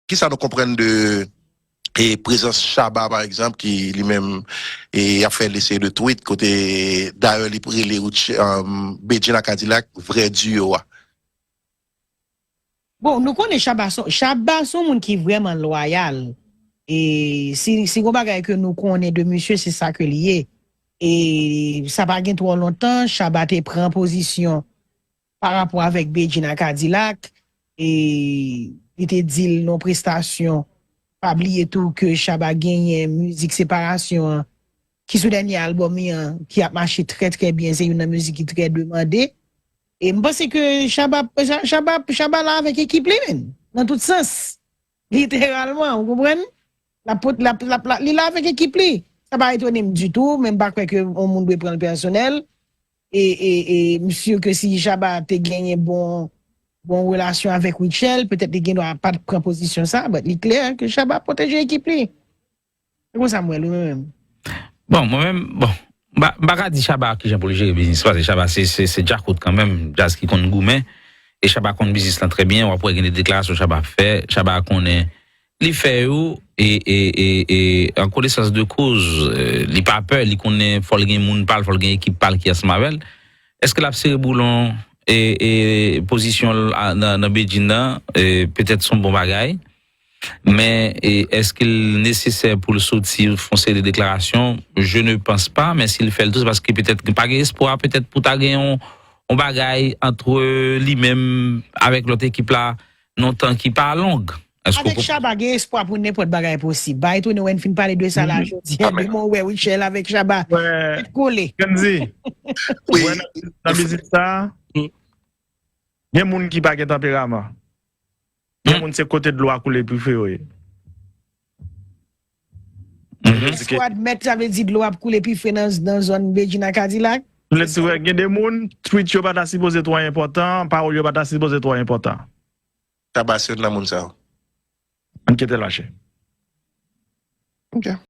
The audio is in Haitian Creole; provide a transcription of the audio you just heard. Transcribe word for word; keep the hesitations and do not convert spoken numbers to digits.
Kisa nou konprann de e prezans Shabba, pa egzanp, ki li menm e ap fè li seri de tweet kote dayè li rele Rich- um, Bedjine a Kadilak vrè diyo a. Bon, nou konnen Shabba se Shabba se yon moun ki vrèman lwayal. E si, si gon bagay ke nou konnen de misye, se sa ke li ye. E sa pa gen twò lontan, Shabba te pran pozisyon pa rapò avèk Bedjine a Kadilak. E li te di l nan prestasyon, pa bliye tou ke Shabba genyen mizik separasyon an, ki sou dènye albòm li an, ki ap mache trè trè byen, se youn nan mizik ki trè demande. E m panse ke Shabba, Shabba, Shabba la avèk ekip li, menn, nan tout sans. Literalman, ou konprann? L ap pot- l ap- l ap- l ap- li la avèk ekip li. Sa pa etone m ditou, men m pa kwè ke yon moun dwe pran l pèsonèl. E, e, e m si ke si Shabba te genyen bon, bon relasyon avèk Rutshelle, petèt li gen dwa pa t pran pozisyon sa, but li klè ke Shabba pwoteje ekip li. Se konsa m wè l, wi, mwen menm. Bon, mwen menm, bon, m pa- m pa ka di Shabba kijan pou l jere biznis, paske Shabba se, se, se djakout kanmenm, djaz ki konn goumen, e Shabba konn biznis lan trè byen, w ap wè gen de deklarasyon Shabba ap fè, Shabba konnen li fè yo, e, e, e, e an konesans de koz, e, li pa pè, li konnen fò l gen moun pa l, fò l gen ekip pa l ki ansanm avè l. Èske l ap sere boulon e, e pozisyon l a- nan, nan Bedjine nan, e, petèt se yon bon bagay, men e, èske l nesesè pou l soti fè yon seri de deklarasyon? Je ne pense pas, men si l fè l tou, se paske petèt pa gen espwa, petèt pou ta gen yon, yon bagay ant li menm avèk lòt ekip la nan yon tan ki pa long. Èske w Avèk konprann? Shabba, gen espwa pou nenpòt bagay posib. Pa etone w wè n fin pale de sa la jodi a. Demen w wè Rutshelle avèk Shabba, tèt kole. Kendy, Wi, wè nan nan biznis sa, gen moun ki pa gen tanperaman. Gen moun se kote dlo a koule pi fre yo ye. Mhm. Èske w admèt sa vle di dlo ap koule pi fre nan, nan zòn Bedjine a Kadilak? Vle di wè, gen de moun, tweet yo pa ta sipoze twò enpòtan, pawòl yo pa ta sipoze twò enpòtan. Shabba se youn nan moun sa yo. Ann kite l mache. Ok.